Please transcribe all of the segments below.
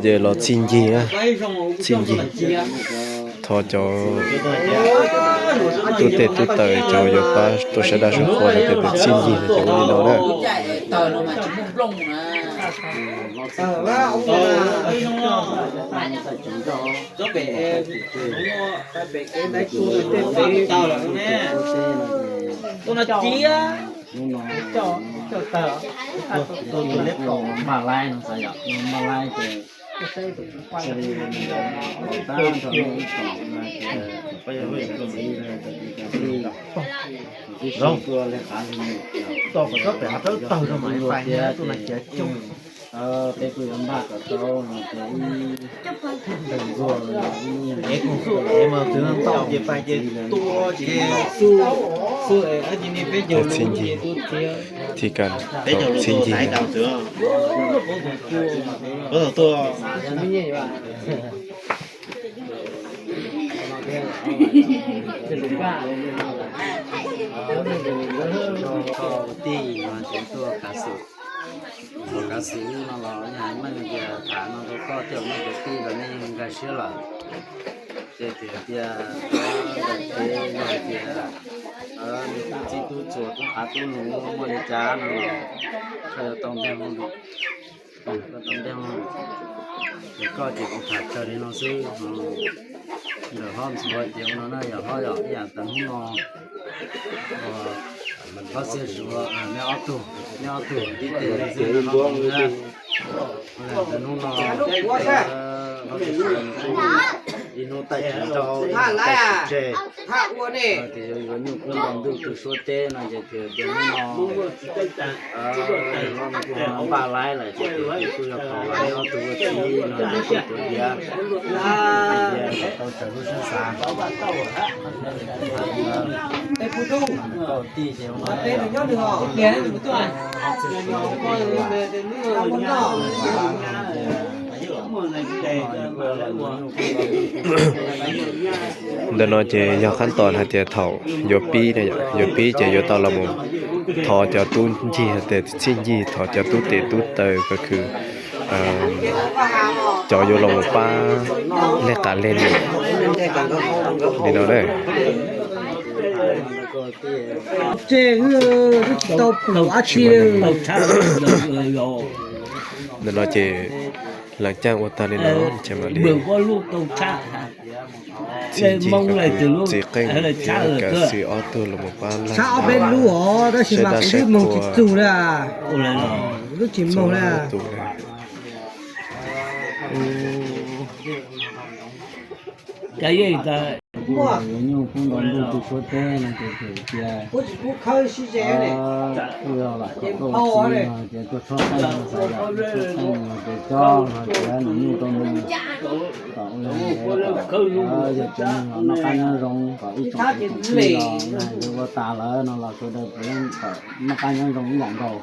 Ces los txij ncig na, txij ncig. Thov cov tub tes tub taws cov yuav pab tuaj saib dab saib qhua no ces txij ncig no ces ua li no na. Peb kuj yuav npaj kom tau no ces ib tawm nkuaj, es kuv kuj es mas txwv tau ces pais ces tua ces xu, xu es txij ncig, txij ncig. Tus tij no ces tuaj kav xwm, tuaj kav xwm no los yog meej tias tham no rau koj thiaj meej kwv tij los nej nkag siab lawm. Ces tias tias ntawm kev yog tias nws tub txib tub txuas tub qhav tub nus muaj li cas no los koj yuav tau nteeg, koj tau nteeg. Ces koj ces kuv tham raws li no xwb. Ntawm hlob ntxuav ces ua no na, yog hlob yog ib yam tas hnub no hlob Xiab Suav neb ob tug, neb ob tug tib teg li xwb no. Ntawm hnub no hlob Xiab Suav ib hnub taij tsis nrau taij tsis tseg, ces yuav yuav nyuj kub npog ntuj tu suab teb no ces tias tias hnub no hlob no kuj npaj laib lawm ces tias kuj yog kom neb ob tug ua txiv no ces tuav diav, tuav diav kom tau raws lub siab xav. Koj tij ces ua no Ntawm no ces yog qhab tos hais tias thaum yuav pib, yuav pib ces yuav tau los mus thov cov tub ncig, txij ncig thov cov tub tes tub taws ko khw cov yuav los mus pab leg qav leg lwm li no na. Ntawm no ces lav caaj ua tag li no ces mam li txij ncig, txiv qeej thiab kav xwm ob tug los mus pab laig saib dab saib qhua, txhua tus. Yuav nyuj kub npog ntuj tu suab teb no ces tias tias kuj yog lam kom koj ua txiv no ces tuaj tshuab qeej no xav yom, tshuab qeej no ces coj no tias nws nyuj rau nws kom ua yog tsev neeg los noj qab nyob zoo, kom ib tsoom kwv tsoom tij los yog ua tas lawm no los sawv daws puav leej kom noj qab nyob zoo ib yam nkaus.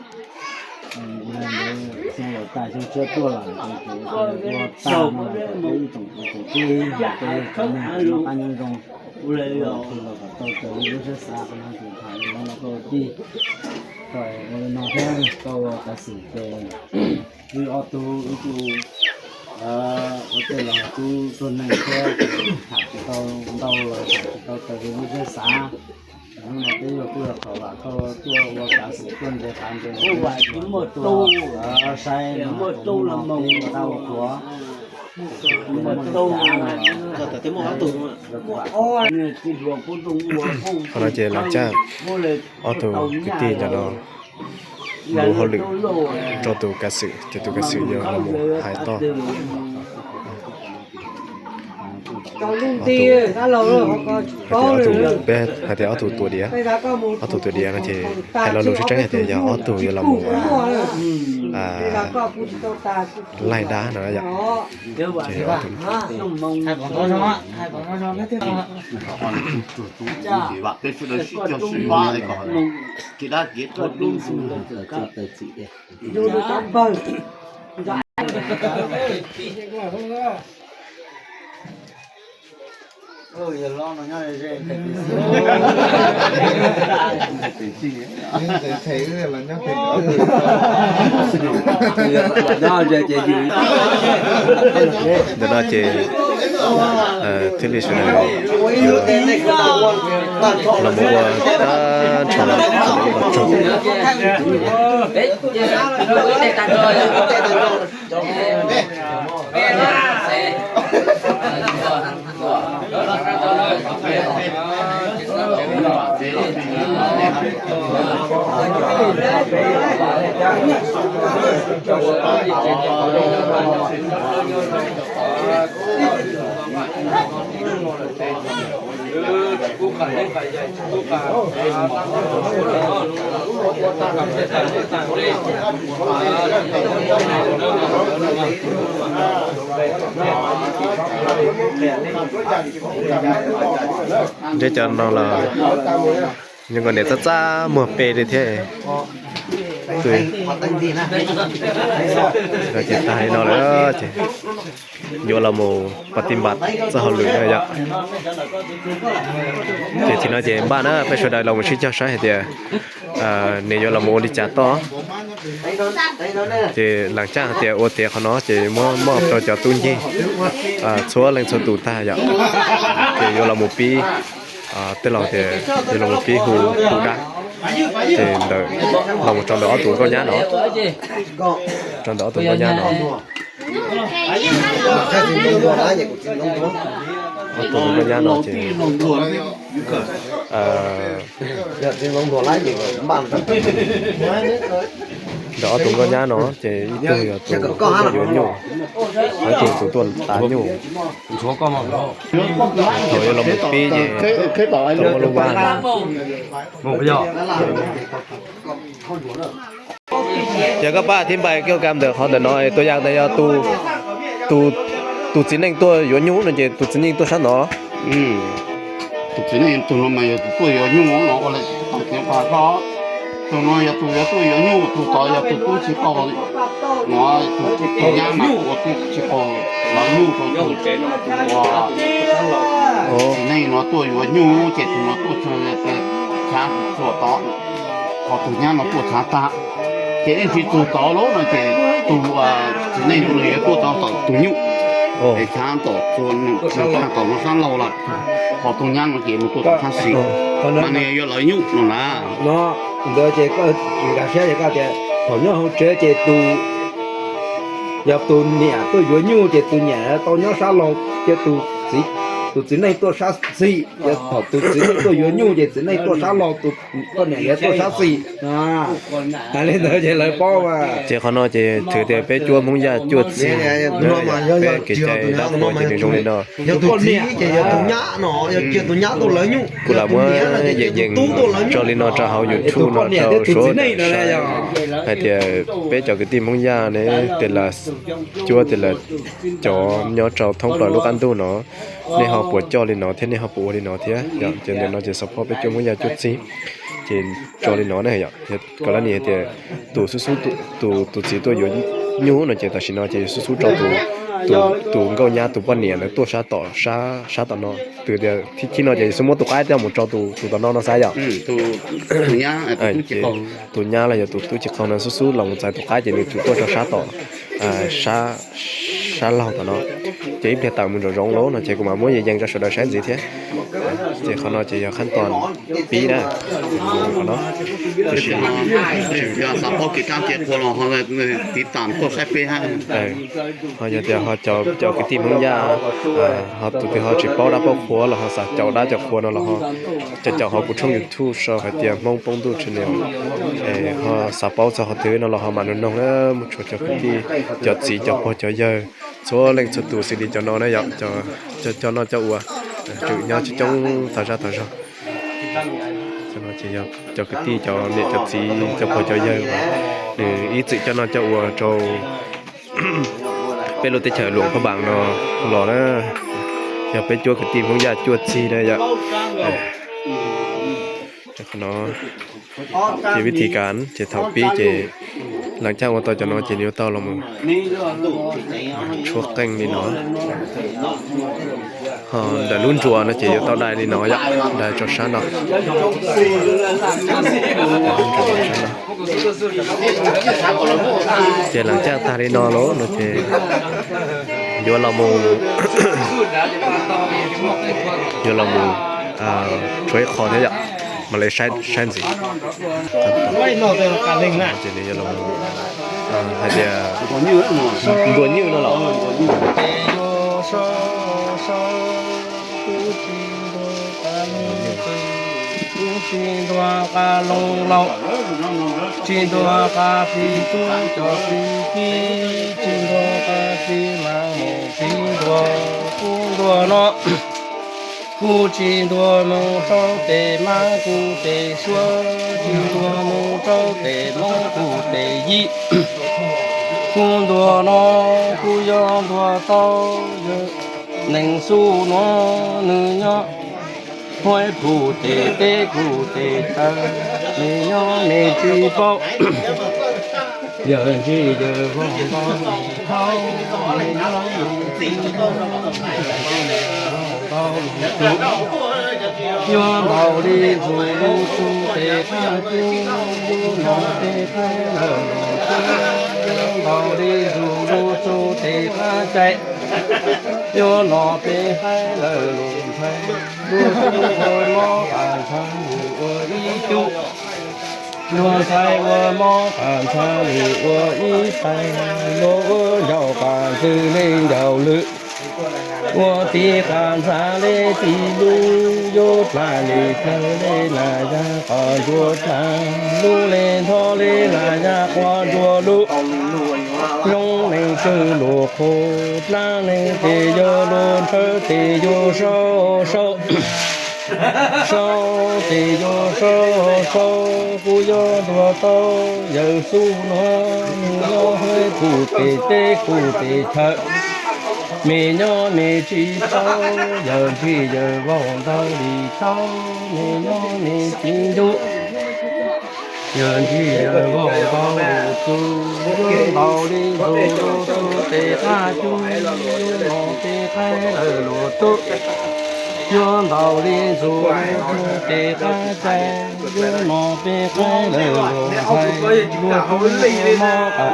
Ua li ntawd xyoo laus tas xyoo tshiab tuaj lawm ces ua tag no los kom peb ib tsoom kwv tsoom tij los peb tsev neeg noj qab nyob zoo, ua los kom tau raws li lub siab xav no ces tham li no rau koj tij. Ua li no thiab koj ua kav xwm ces wb ob tug wb kuj ua tej los tub tuag neeg thiab, tham tsis tau ntau los tham tsis tau raws li lub siab xav. Hnub no peb yuav kuj yog thaum vam koj tuaj ua kav xwm tuaj ntes qav ntes num, tuaj saib no, hnub no peb ua dab ua qhuav, peb muaj cav no los, qhov no ces lav caaj ob tug kwv tij ntawm no mus hauj lwm rau tus kav xwm ces tus kav xwm yuav los mus hais toj. Hais tias ob tug, peb hais tias ob tug tuav diav, ob tug tuav diav no ces hais lo lus tseeb tseeb hais tias yog ob tug yuav los mus laig dab no yom. Ces ob tug Ntawm no ces thiaj li sawv daws los mus ua tag nrho los tsaug. Ntshe cov no los nyob nkaus niam txaj txaj muag pe li thiab. Ces tag li no lawm ces yuav los mus pas ti npas txoj hauj lwm na yom. Ces thaum no ces npaj na peb sawv daws los mus sib cog saib hais tias nws yuav los mus ua li cas tod. Ces lam caj hais tias ua tiav qhov no ces muab moj rau cov tub ncig txhua leej txhua tus tag yom. Ces yuav los mus pib, tej laus tias yuav los mus pib hu hu dab. Ces ntawm, los mus rau ntawm ob tug nkauj nyab no, rau ntawm ob tug nkauj nyab no. Ob tug nkauj nyab no ces ntawm ob tug nkauj nyab no ces ib tug yog tus tuaj yuav nyuj, ho ib tug tus tuaj tav nyuj. Thaum yuav los mus pib ces tau muab lub vab no. Yog koj pab thib npais kiv kam ntawm qhov ntawm no, tus yam ntawd yog tus txiv neej tuaj yuav nyuj no ces tus txiv neej tuaj sab no. Tus txiv neej tus no mas yog tus tuaj yuav nyuj no ua li tau tiav pab koj. Tus no yog tus yuav tuaj yuav nyuj, tus tod yog tus tub tsis qaug no, tus nyab mas ua tub tsis qaug los nyuj rau tus ua txiv neej no tuaj yuav nyuj ces tus no tuaj txog xyab txuas tod, ho tus nyab no tuaj xyab tag. Ces yeej tsis txog tod lawm no ces tus txiv neej no nws yuav tuaj tod tom tus nyuj, es xyab tom txuas nws tag tom no sab laug lawm, ho tus nyab no ces nws tuaj tom sab xis, mas nws yuav lawv nyuj no na. No, ntawd ces koj nkag siab ces koj tias thaum nyob hauv tsev ces tus, yog tus niam tuaj yuav nyuj ces tus niam tau nyob sab laug, ces tus txiv neej tuaj sab xis, yog thaum tus txiv neej tuaj yuav nyuj ces txiv neej tuaj sab laug, tus poj niam yuav tuaj sab xis. Hais li ntawd ces lawv paub mas. Ces qhov no ces thwv tias peb cuab Hmoob Yaj cuaj txhij, peb kev cai dab qhuas ces nws zoo li no. Yog tus txiv ces yog tus nyab no, yog cia tus nyab tuaj lawv nyuj, kuv lam muab yees yees tso li no rau hauv YouTube no rau sawv daws saib hais tias peb cov kwv tij Hmoob Yaj ne, tej lus cuab tej lus cov nyob rau thoob plaws lub qab ntuj no, nej ho puas coj li no thiab nej ho puas ua li no thiab yom. Ces ntawm no ces support peb cuab Hmoob Yaj cuaj txhij, ces tso li no ne yom. Kom lawv nim hais tias tus xub xub, tus txiv tuaj yuav nyuj no ces tam sim no ces xub xub rau tus nkauj nyab tus poj niam ntawd tuaj sab tom, sab tom no. Tus tias thib no ces xub muab tus qaib coj mus rau tus tom no no xav yom. Tus nyab los yog tus tub tsis qaug no xub xub los mus txais tus qaib ces nws tsum tuaj rau sab tom, sab laug tom no. Ces ib pliag tawm mus nram zoov lawm no ces kuv mam muab yees yees rau sawv daws saib ntxiv thiab. Ces qhov no ces yog khab toom pib na, qhov no. Tab sis xav paub kev kaj kev qhua los ho tiv tam tuaj saib peb hab. Ho yog tias ho cov kwv tij Hmoob Yaj, ho tus twg ho tsis paub dab paub qhua los ho xav caum dab caum qhua no los ho caum caum hauv kuv tshooj YouTube sau hais tias Hmoob Poob Ntuj Channel. Ho xav paub txog qhov twg no los ho mam nug noog na, mus tshuav cov kwv tij, cov txiv cov pog cov yawg, txhua leej txhua tus xws li cov no na yom, cov coj noj coj ua, tseem nyob coob coob tag zaj tag zog. Ces yog cov kwv tij cov niam cov txiv cov pog cov yawg, nws ib txwm coj noj coj ua rau peb lub teb chaws Luam Phaj Npaas no los na, yog peb cuab kwv tij Hmoob Yaj cuaj txhij na yom. Qhov no ces vib thib kas ces thaum pib ces lav caj ua tau cov no ces nws yuav tau los tshuab qeej li no. Ntawm lub nruas no ces yuav tau dai li no yom, dai rau sab no. Ces lees caaj tag li no lawm no ces yuav los mus, yuav los mus tshuav ib qho thiab yom, mam li saib ntxiv. Ces nws yuav los hais tias ntuas nywj no los. Kuv tsis ntuas qas loog laus, tsis ntuas qas fis tub cov fis kib, tsis ntuas qas fis mas mus fis ntuas kuv ntuas no. Kuv tsis ntuas mus rau tes mab kuv tes suav, tsis ntuas mus rau tes moob kuv tes yim. Kuv ntuas no kuv yuav ntuas tau yawg neeg xub nuav, nws nyob huab phuj tes teb kuv tes chaw, nws nyob nws tsis paub. Yawg ntsis yawg vaug ntaub, yuav ntaus li ntxuav lub txug tes qab cub, yuav ntaus li ntxuav lub txug tes qab cai, yuav ntaus peb qaib lawm lub ntxhais, luag tub ua mob qas ntxhais lwm ua ib cub, luag ntxhais ua mob qas ntxhais lwm ua ib tais, luag ua ncaus qas ntxwg le ncaus lwm, ua tiv qas ntxhais le tiv lub, yuav dlaag le kawg le nas yag qhov ntsuag dlaag, lub le ntho le nas yag qhov ntsuag lub. Zoo neeg kawg luag qhuav dlaab neeg tes yuav luag nthawv tes yuav sau sau, sau tes yuav sau sau, kuv yuav ntuas tau yawg xub nuav, nws nyob huab phuj tes teb kuv tes chaw, mej nyob mej tsis paub, yawg ntsis yawg vaug ntaub li chaub, mej nyob mej tsis ntub. Yawg ntsis yawg vaug ntaub lug txug, yuav ntaus li ntxuav lug txug tes qab cub, yuav ntaus tes qaib lawm lug tub, yuav ntaus li ntxuav lug txug tes qab cai, yuav ntaus tes qaib lawm lug ntxhais, luag tub ua mob qas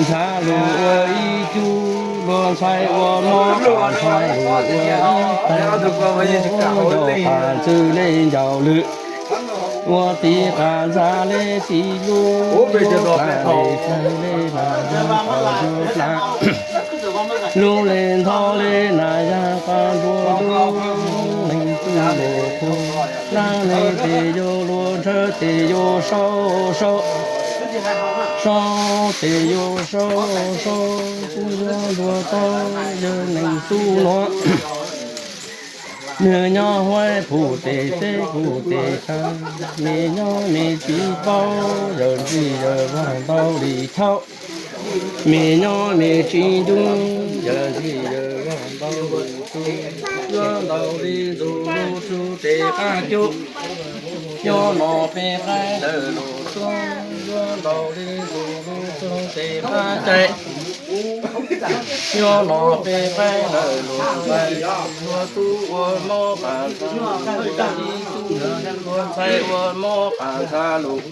ntxhais lug ua ib cub, luag ntxhais ua mob qas ntxhais lug ua ib tais, luag ua ncaus qas ntxwg le ncaus lwm, ua tiv qas ntxhais le tiv lub, yuav dlaag le kawg le nas yog qhov ntsuag dlaag, lub le ntho le nas yog qhov ntsuag lub, neeg tub lug qhuav dlaab neeg tes yuav luag nthawv tes yuav sau sau, sau tes yuav sau sau, kuv yuav ntuas tau yawg neeg xub nuav, nwg nyob huab phuj tes teb kuv tes chaw, mej nyob mej tsis paub, yawg ntsis yawg vaug ntaub li chaub, mej nyob mej tsis ntub, yawg ntsis yawg vaug ntaub lug txug, yuav ntaus li ntxuav lug txug tes qab cub, yuav ntaus peb qaib lawm lug tub, yuav ntaus li ntxuav lug txug tes qab cai, yuav ntaus peb qaib lawm lug ntxhais, luag tub ua mob qas ntxhais lug ua ib cub, luag ntxhais ua mob qas ntxhais lug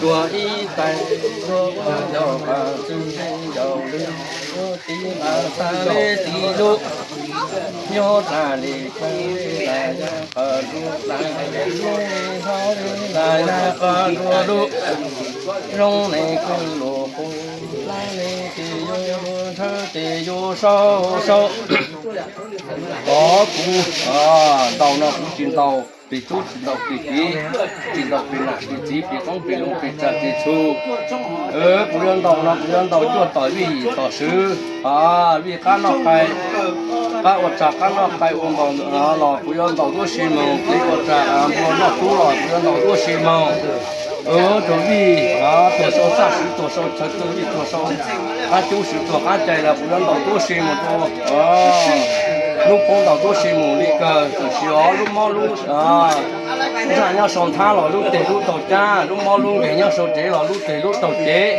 ua ib tais, luag ua ncaus qas ntxwg le ncaus lwm, ua tiv qas ntxhais le tiv lub, yuav dlaag le kawg le nas yog qhov ntsuag dlaag, lub le ntho le nas yog qhov ntsuag lub, zoo neeg kawg lug qhuav dlaab neeg tes yuav luag nthawv tes yuav sau sau. Os, kuv ntaus no kuv tsis ntaus pem tub, tsis ntaus pem kiv, tsis ntaus pem nam pem txiv, pem qoob pem loo, pem tsag pem txhu. Kuv yuav ntaus no kuv yuav ntaus cuaj tom vij yim tom swv, vij qab noj qai, qab ua tsag qab noj qai ua npaum no los kuv yuav ntaus duab si moog, kev ua tsag npua noj tub los kuv yuav ntaus duab si moog. Tuag vij, tuag sau txaj swv, tuag sau chaw, tuag vij, tuag sau qab cub swv, tuag qab cai los kuv yuav ntaus duab si moog rua. Lub poob ntaus duab si moog li kawg, tab sis os lub mob lub ntsaj nyob sau nthab los lub teg lub taug cab, lub mob lub nkeeg nyob sau tsev los lub teg lub taug cev.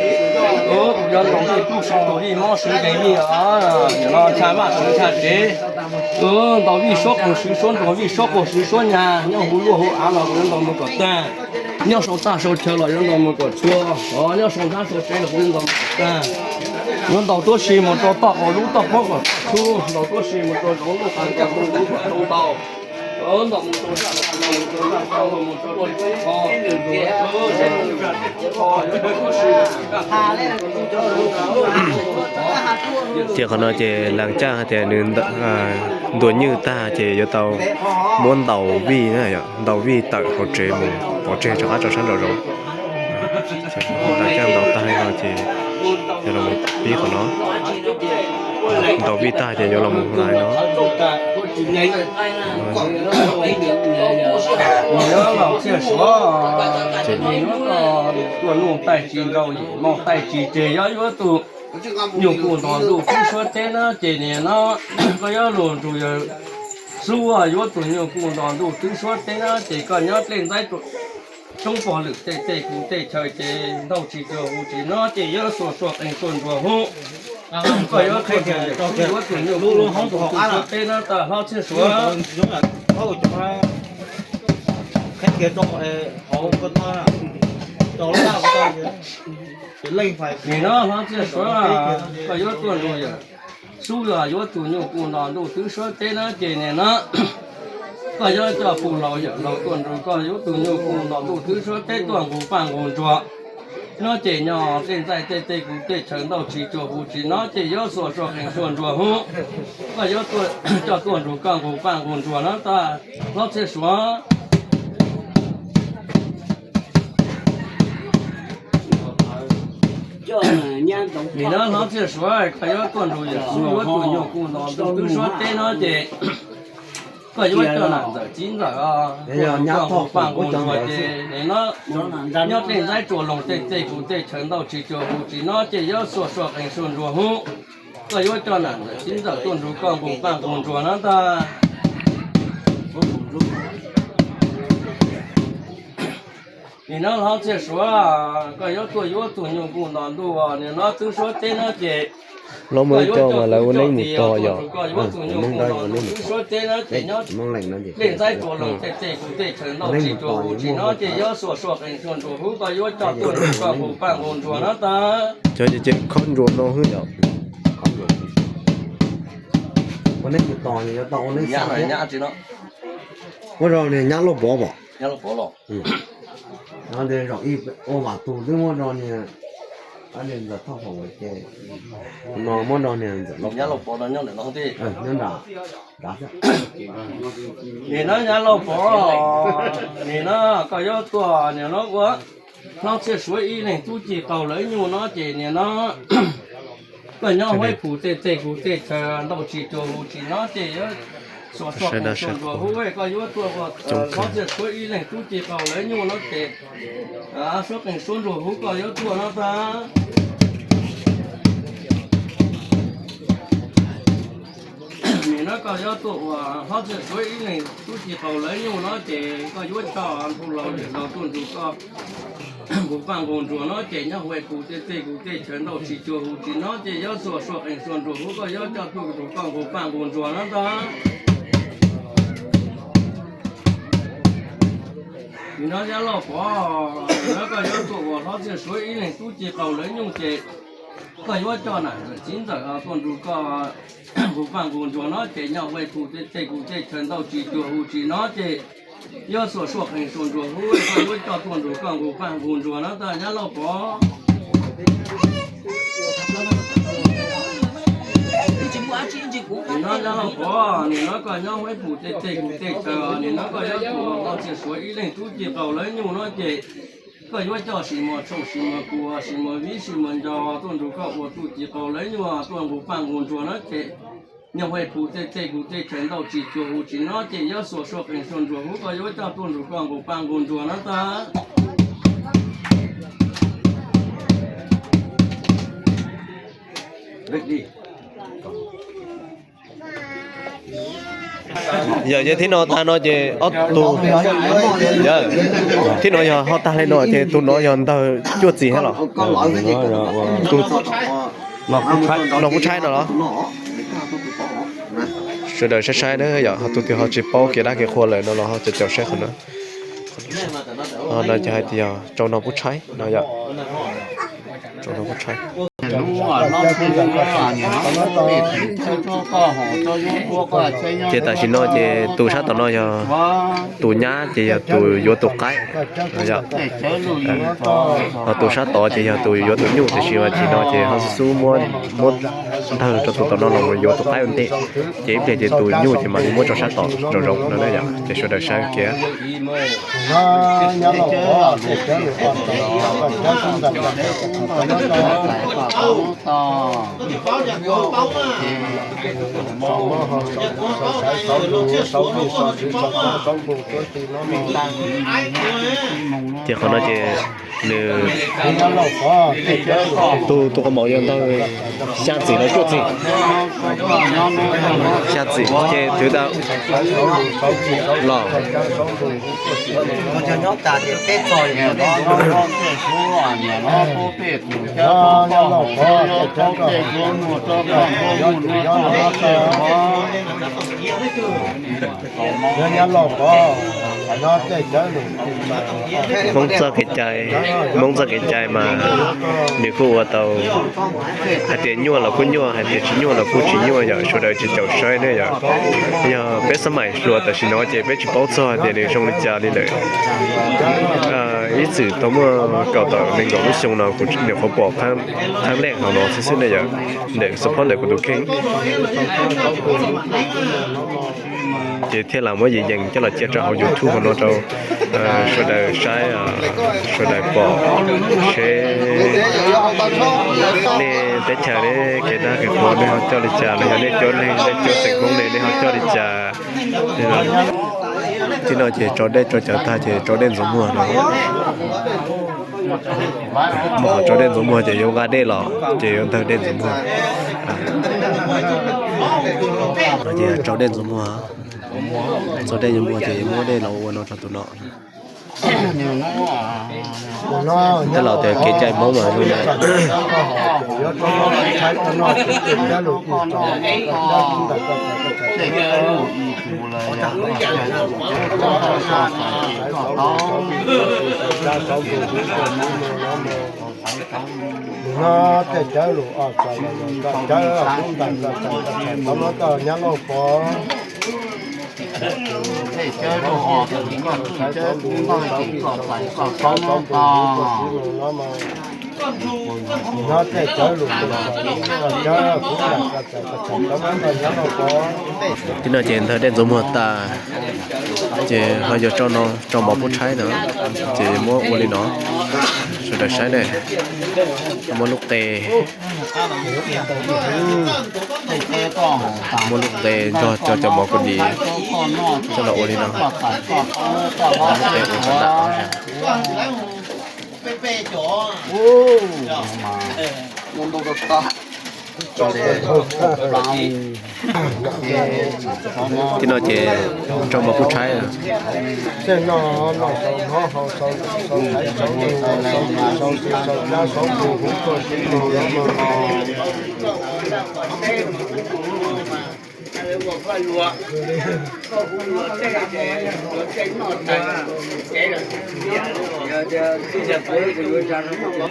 Kuv yuav ntaus vij pub swv, tuag vij mob swv, nkeeg vij, no ntsha vaj swv ntsha tsev. Ntaus vij suab qaug swv suab nruas, vij suab qaug swv suab nyag, nyob huv luaj huv av los kuv yuav ntaus mus kom tag. Nyob sau tag sau chaw los yuav ntaus mus kom txhua, nyob sau nrab sau tsev los kuv yuav ntaus mus kom tag. Yuav ntaus tuab si mus rau toj qaum lub toj poob kom txhub, ntaus tuab si mus rau zoov lub qas kom zoo lub kom zoo ntaus. Ntaus mus rau zaj, ntaus mus rau zaj, ntaus mus rau zaj. Ces qhov no ces Laas Caj hais tias nws ntuas nywj tag ces yuav tau muab ntaus vij, ntaus vij tawm hauv tsev mus pov tseg rov qab rau sab nraum zoov. Laas Caj ntaus tag li no ces yog los pib qhov no, ntaus vij tag ces yuav los hu lais no. Tuaj nuj taij tsis nrau yim moj taij tsis ces yog yuav tus nyuj kuj nto ntuj twb suab teb na ces nim no koj yuav lug nrug yawg Xub yuav tus nyuj kuj nto ntuj twb suab teb na ces koj nyob dlej ntxaib roob pog lwm tej tej kuv tej chaw ces ntaus tsis cuag huv tsis no ces yuav xuas suab qees xuas ntsuas huv. Koj yuav tus nyuj kuj nto ntuj twb suab teb na tas hlob Txhiaj Suav. Nim no hlob Txhiaj Suav, koj yuav tuaj nrug yawg Xub los yuav tus nyuj kuj nto ntuj twb suab teb na ces nim no koj yuav coj puj laus yawm laus tuaj nrug koj yuav tus nyuj kuj nto ntuj twb suab teb tuaj nqug paj nqug ntsuag no ces nyob dlej ntxaib tej tej kuv tej chaw ntaus tsis cuag huv tsis no ces yuav xuas suab qees xuas ntsuas huv. Koj yuav coj tuaj nrug koj nqug paj nqug ntsuag no tas hlob Txhiaj Suav. Nim no hlob Txhiaj Suav, koj yuav tuaj nrug yawg Xub yuav tus nyuj kuj nto ntuj twb suab teb no ces koj yuav coj nam ntxawm txiv ntxawm tuaj nrug koj nqug paj nqug ntsuag ces nim no nyob dlej ntxaib tsuas loog tej tej kuv tej chaw ntaus tsis cuag huv tsis no ces yuav xuas suab qees xuas ntsuas huv. Koj yuav coj nam ntxawm txiv ntxawm tuaj nrug koj nqug paj nqug ntsuag no tas. Nim no hlob Txhiaj Suav, koj yuav tuaj yuav tus nyuj kuj nto ntuj nim no twb suab teb no ces los mus coj mas lawv ua neeb mus tog yog neeb ntawd ua neeb mus tog. Dlej ntxaib tsuas loog tej tej kuv tej chaw ntaus tsis cuag huv tsis no ces yuav xuas suab qees xuas ntsuas huv koj yuav coj tuaj nrug koj nqug paj nqug ntsuag no tas. Cov ces khob ntsuas no hwb yom. Ua neeb mus tog, ua neeb xa, ua zog niag nyab Lauj Pov pom. Zaum ib ua vam tus twb muab rau niag ntxawm thoj faus ces no muab rau niag ntxawm Lauj Pov nyob nram. Nim no nyab Lauj Pov, nim no koj yuav tuaj nim no ua hlob Txhiaj Suav ib leeg tub ci qaug lawv nyuj no ces nim no koj nyob Huaib Phuv tej tej kuv tej chaw ntaus tsis cuag huv tsis no ces yuav xuas suab qees xuas ntsuas huv, koj yuav tuaj ua hlob Txhiaj Suav ib leeg tub ci qaug lawv nyuj no ces suab qees xuab ntsuas huv koj yuav tuaj no tas. Nim no koj yuav tuaj ua hlob Txhiaj Suav ib leeg tub ci qaug lawv nyuj no ces koj yuav coj npug laus yawm laus tuaj nrug koj nqug paj nqug ntsuas no ces nyob Huaib Phuv tej tej kuv tej chaw ntaus tsis cuag huv tsis no ces yuav xuas suab qees xuas ntsuas huv koj yuav coj tuaj nrug koj nqug paj nqug ntsuas no tas. Nim no nyab Lauj Pov, nim no koj yuav tuaj ua hlob Txhiaj Suav ib leeg tub ci qaug lawv nyuj ces koj yuav coj nam ntxawm txiv ntxawm tuaj nrug koj nqug paj nqug ntsuas no ces nyob Huaib Phuv tej tej kuv tej chaw ntaus tsis cuag huv tsis no ces yuav xuas suab qees xuas ntsuas huv koj yuav coj tuaj nrug koj nqug paj nqug ntsuas no tas nyab Lauj Pov. Nim no nyab Lauj Pov, nim no koj nyob Huaib Phuv tej tej kuv tej chaw, nim no koj yuav tuaj ua hlob Txhiaj Suav ib leeg tub ci qaug lawv nyuj no ces koj yuav coj Sis Muas Tshooj, Sis Muas Kuas, Sis Muas Vib, Sis Muas Nco tuaj nrug koj ua tub ci qaug lawv nyuj tuaj nqug paj nqug ntsuas no ces nyob Huaib Phuv tej tej kuv tej chaw ntaus tsis cuag huv tsis no ces yuav xuas suab qees xuas ntsuas huv koj yuav coj tuaj nrug koj nqug paj nqug ntsuas no tas. Yog, yog thib no tag no ces ob tug, yog, thib no yog ho tag li no ces tus no yog ntawg cuaj txis thiab los? Tus no kuv tshaib no los? Sawv daws saib saib na yom, ho tus twg ho tsis paub kev dab kev qhua lawm no los ho caum caum saib qhov no. No ces hais tias yog tsau no pub tshaib no yom. Tsau no pub tshaib. Ces tam sim no ces tus sab tom no yog tus nyab ces yog tus yuav tus qaib. Ho tus sab tod ces yog tus yuav tus nyuj, tiam sis mas tam sim no ces ho xub xub muab, muab ntawg rau tus tom no los mus yuav tus qaib ua ntej. Ces ib pliag ces tus nyuj ces mam li muab rau sab tom zoo zoo no na yom, ces sawv daws saib kiag. Ces qhov no ces nws, tus, tus qhov maum yog ntawg xya txim los cuaj txim? Xya txim ces twv tau los. Hmoob txoj kev cai, Hmoob txoj kev cai mas nws kuj ua tau hais tias nyuaj los kuj nyuaj, hais tias tsis nyuaj los kuj tsis nyuaj yom, sawv daws tsis caum saib ne yom. Yog peb xab maim hluas tam sim no ces peb tsis paub txog tias nws zoo li cas li lawm. Ib txwm tau muaj kaum tawm nees nkaum lub xyoo no kuv nyuam qhuav pom qhab leej hauv no xwb xwb ne yom, ntawm support ntawm kuv tus kheej. Ces thiaj li muab yees yees coj los cia rau hauv YouTube hauv no rau sawv daws saib, sawv daws pom seb nej teb chaws nej kev dab kev qhua nej ho coj li cas los yog nej cov neeg nej cov xeem Hmoob ne nej ho coj li cas. Tib no ces tso dej tso cawv tag ces tso dej ntxuav muag no. Muab qhov tso dej ntxuav muag ces yuav nqa dej los ces yuav ntawg dej ntxuav muag. Ces tso dej ntxuav muag, tso dej ntxuav muag ces yuav muab dej los ua no rau tus no. Tej laus tias kev cai Hmoob mas zoo na. Tej cawv lus os, cawv kub ntas, tau no tau nyab lauj pov. Nyob tej cawv lus, nyob tej cawv lus, cawv kub ntas, tau no tau nyab lauj pov. Tib no ces ntawg dej ntxuav muag tas, ces ho yuav tso no, tso mov pub tshaib no, ces muab ua li no, sawv daws saib ne. Muab lub qe, muab lub qe nrog cov cov mov kua dis coj los ua li no. Tib no ces tso mov pub tshaib. Tej no no sau hov hau, sau ntawm sau ntawm sau ntawm sau ntawm sau ntawm sau ntawm huv tuaj tib no no.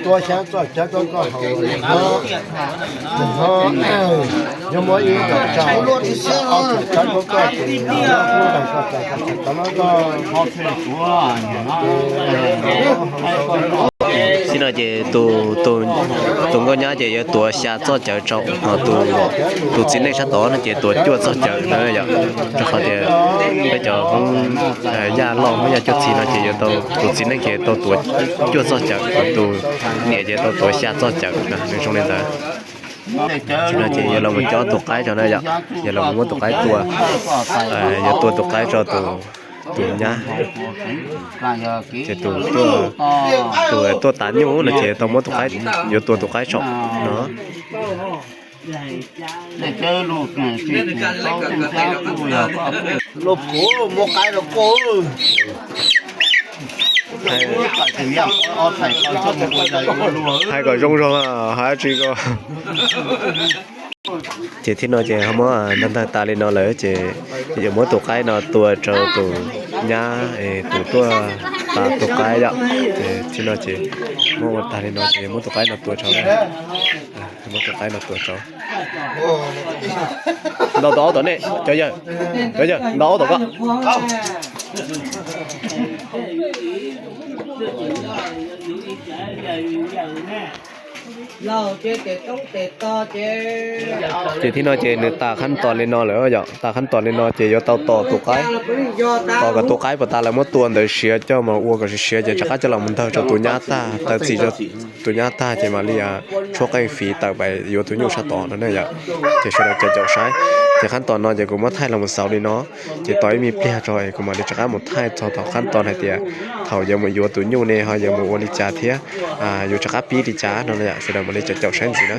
Tua xya txoj cawv rau koj haus, nws ho, nws ho, yog muaj ib txoj cawv, ob txoj cawv rau koj ces nws ho kub ntas koj txais koj txhais tau no koj. Tib no ces tus nkauj nyab ces yuav tuav xya txoj cawv rau, ho tus txiv neej sab tod no ces tuav cuaj txoj cawv no yom. Rau qhov tias peb cov Hmoob yaj loj Hmoob yaj cuab txhis no ces yuav tau, tus txiv neej ces tau tuav cuaj txoj cawv, tus niam ces tau tuav xya txoj cawv, nws zoo li ntawd. Tib no ces yuav los mus cob tus qaib rau na yom, yuav los mus muab tus qaib tua, yuav tua tus qaib rau tus, tus nyab. Ces tus, tus tuaj tav nyuj no ces tau muab tus qaib, yuav tua tus qaib saum no. Lauj, kuv muab qaib rau koj. Hais kom zoo zog, hais tsis kom Ces thib no ces ho muab ntawg ntawg tas li no lawm ces yuav muab tus qaib no tua rau tus nyab, tus tuaj tas tus qaib yom. Ces thib no ces muab ua tag li no ces yuav muab tus qaib no tua rau, muab tus qaib no tua rau. Ntaus tus aub tom nej, cov yawg, cov yawg, ntaus aub tom koj. Ces thib no ces nws tas khab tos li no lawm yom, tas khab tos li no ces yuav tau tos tus qaib, tos kom tus qaib puas tas lawv muab tua ntawd siav coj mus ua kom siav ces rov qab coj los mus ntawg rau tus nyab tag, taw txim rau tus nyab tag ces mam li tshuab qeej fiv tawm pais yuav tus nyuj sab tod no ne yom. Ces sawv daws caum caum saib. Ces khab tos no ces kuv muab thaij los mus xaus li no, ces tos ib me pliag tso kuv mam li rov qab mus thaij txog tom khab tos hais tias thaum yuav mus yuav tus nyuj ne ho yuav mus ua li cas thiab yuav rov qab pib li cas no yom. Sawv daws mam li caum caum saib ntxiv na.